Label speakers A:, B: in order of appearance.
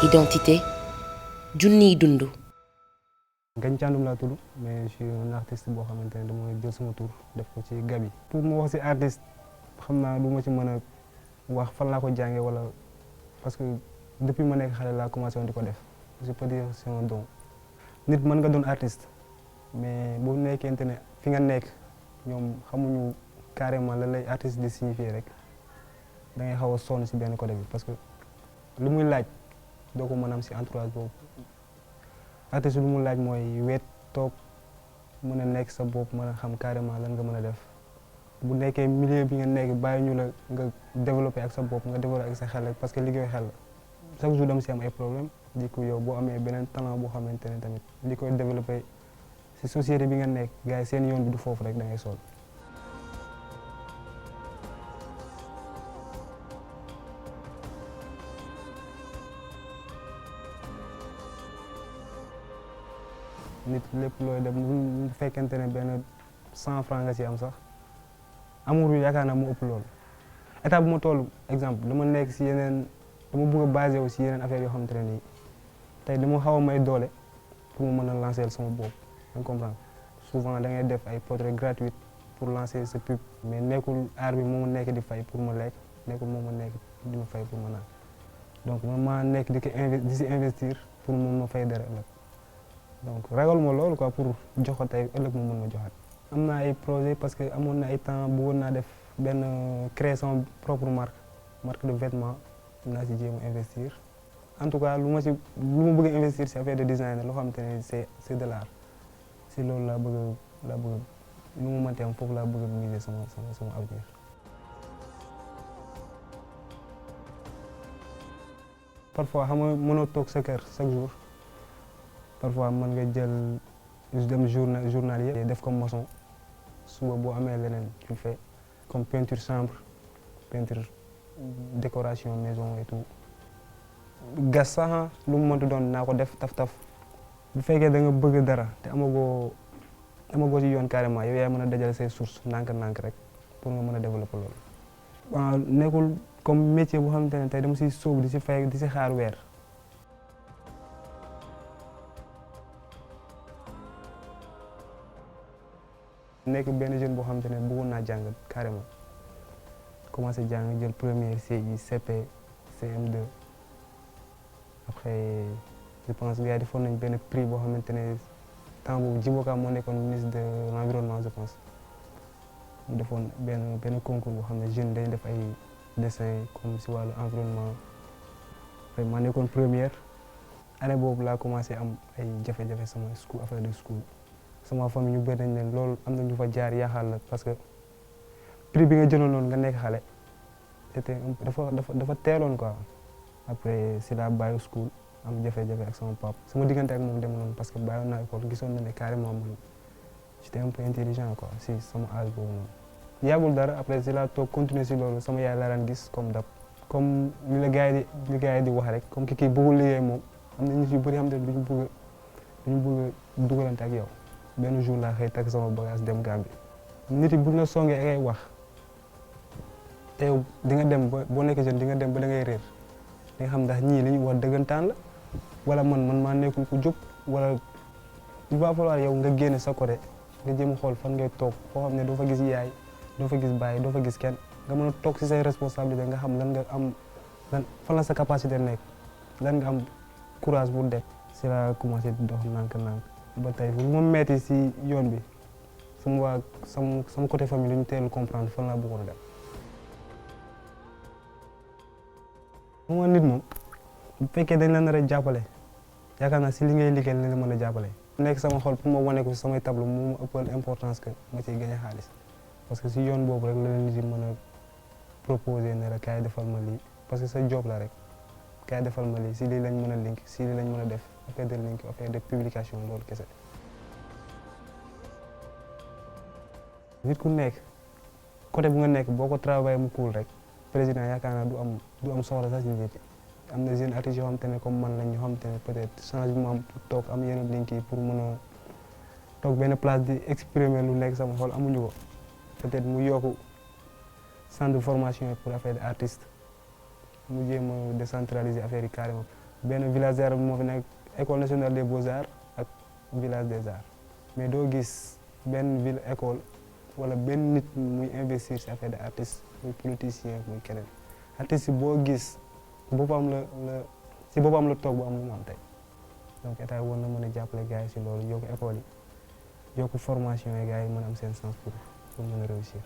A: identité junniy dund.
B: Ngagne Thiandoum laa tudd mais je suis un artiste boo xamante ne dama jël sama tur def ko ci Gaby. pour mu wax ci artiste xam naa du ma ci mën a wax fan laa ko jàngee wala parce que depuis ma nekk xale laa commencé woon di ko def je peux dire c'est un don. nit mën nga doon artiste mais boo nekkente ne fi nga nekk ñoom xamuñu carrément lan lay artiste di signifier rek da ngay xaw a sonn ci benn côté bi parce que lu muy laaj doo ko mën a am ci entourage boobu. artiste lu mu laaj mooy weet toog mën a nekk sa bopp mën a xam carrément lan nga mën a def bu nekkee milieu bi nga nekk bàyyi ñu la nga développé ak sa bopp nga développé ak sa xel parce que liggéey xel la chaque jour dama ci am ay problème di ko yow boo amee beneen talent boo xamante ne tamit li koy développé ci société bi nga nekk gars yi seen yoon bi du foofu rek da ngay sol. nit lépp looy dem bu fekkente ne benn 100 francs nga ci am sax amour bi yaakaar naa mu ëpp loolu état bu ma toll exemple dama nekk ci yeneen dama bëgg a basé wu ci yeneen affaire yoo xamante ne nii tey dama xaw a may doole pour mu mën a lancer sama bopp nga comprendre souvent da ngay def ay portrait gratuit pour lancer sa pub mais nekkul art bi moo ma nekk di fay pour ma lekk nekkul moo ma nekk di ma fay pour ma naan donc man maa nekk di ci investir pour mu ma fay dara ëllëg donc ragal ma loolu quoi pour jox ko tey ëllëg mu mën ma joxaat. am naa ay projet parce que amoon na ay temps bëggoon naa def benn création propre marque de vêtements naa ci jéem a investir en tout cas lu ma bëgg a investir ci affaire de design loo xamante ne c'est de l'art ci loolu laa bëgg lu mu mënti am foofu laa bëgg a miser sama avenir. parfois xam nga mënoo toog sa kër chaque jour. parfois mën nga jël dem journalier def comme maçon suba boo amee leneen tu fais comme peinture chambre peinture décoration maison et tout gas sax lu mu mënti doon naa ko def taf bu fekkee da nga bëgg dara te amagoo ci yoon carrément yow yaay mën a dajale say sources nànk rek pour nga mën a développer loolu. waaw nekkul comme métier boo xamante ne tey dama siy sóobu di si fay di si xaar weer. nekk benn jeune boo xamante ne bëggoon naa jàng carrément commencé jàng jël première CI CP CM2 après je pense gars yi defoon nañ benn prix boo xamante ne temps boobu Djibo Ka moo nekkoon ministre de l'environnement je pense mu defoon benn concours boo xam ne jeune dañuy def ay dessin comme si wàllu environnement après ma nekkoon première année boobu laa commencé am ay jafe-jafe sama school affaire de school. sama famille ñu bëri nañ leen loolu am na ñu fa jaar yaaxal la parce que prix bi nga jëloon noonu nga nekk xale c'était dafa teeloon quoi après si la bàyyi school am jafe-jafe ak sama papa sama diggante ak moom dem noonu parce que bàyyoon naa école gisoon na ne carrément man j'étais un peu intelligent quoi si sama âge boobu noonu. yàggul dara après si la toog continuer si loolu sama yaay laa daan gis comme dab comme li la gars yi di wax rek comme kii bëggul liggéey moom am na nit yu bëri xam ne duñu bëgg dugalante ak yow. benn jour laa xëy takk sama bagage dem Gambie nit yi buñ la songee ak ay wax te yow di nga dem ba boo nekkee jeune di nga dem ba da ngay réer di nga xam ndax ñii li ñu wax dëggantaan la wala man maa nekkul ku jub wala il va falloir yow nga génne sa côté nga jéem a xool fan ngay toog foo xam ne doo fa gis yaay doo fa gis baay doo fa gis kenn nga mën a toog ci say responsabilité nga xam lan nga am fan la sa capacité nekk lan nga am courage bu def si la commencé di dox nànk-nànk ba tey lu ma metti si yoon bi sama côté famille lu ñu teel comprendre fan laa bëggoon a dem. nit moom bu fekkee dañ la nar a jàppale yaakaar naa si li ngay liggéey la mën a jàppale. nekk sama xol pour ma wane ko si samay tableau moo ma ëppal importance que ma ciy gagné xaalis parce que si yoon boobu rek la leen nit yi mën a proposer ne la kaay defal ma lii parce que sa job la rek kaay defal ma lii si lii lañ mën a link si lii lañ mën a def. affaire de link affaire de publication loolu kese. nit ku nekk côté bu nga nekk boo ko travaillé mu cool rek président yaakaar naa du am soxla sax ci nit yi am na jeune artistes yoo xamante ne comme man lañ ñoo xamante ne peut-être changement am toog am yenn link yi pour mën a toog benn place di exprimer lu nekk sama xol amuñu ko peut-être mu yokku centre de formation pour affaire d'artiste mu jéem a décentraliser affaire yi carrément benn village des arts moo fi nekk école nationale des beaux-arts ak village des arts mais doo gis benn ville école wala benn nit muy investir si affaire de artiste muy politicien muy keneen artiste boo gis boppam si boppam la toog bu am lu mu am tey donc état war na mën a jàppale gars yi si loolu yokk école yi yokk formation yi gars yi mën a am seen sens pour mën a réussir.